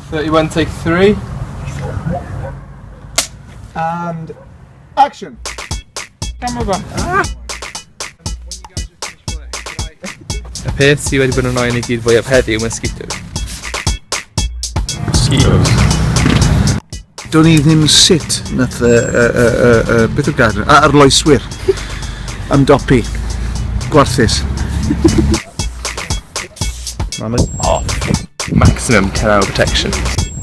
31 take 3. And action! Camera bach. Y peth sydd wedi bod yn annoying i gyd fwyaf heddiw, mosquitoes. Mosquitoes. Do'n i ddim sut nath y, y, y, y, y, beth yw'r gair? A arloeswyr ymdopi. Gwarthus. Mama. Off. Maximum 10 hour protection.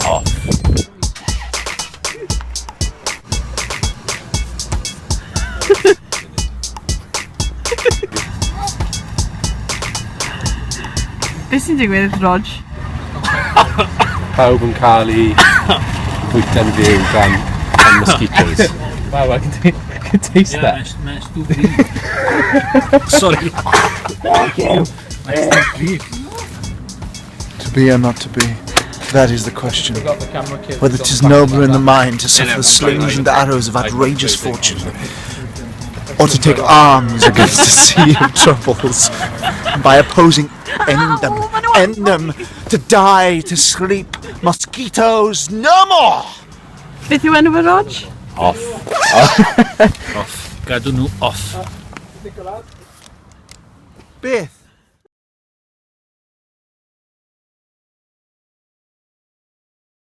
Off. Beth sy'n digwydd, Rog? Pawb yn cael ei bwyta'n fyw gan, gan mosquitoes. Wow, I can, I can taste that. Sorry. To be or not to be, that is the question. Whether 'tis nobler in the mind to suffer the slings and arrows of outrageous fortune, or to take arms against a sea of troubles, and by opposing end them, end them, to die, to sleep, mosquitoes no more! Beth yw enw fy Rog? Off. Off. Gadw nhw off. Beth?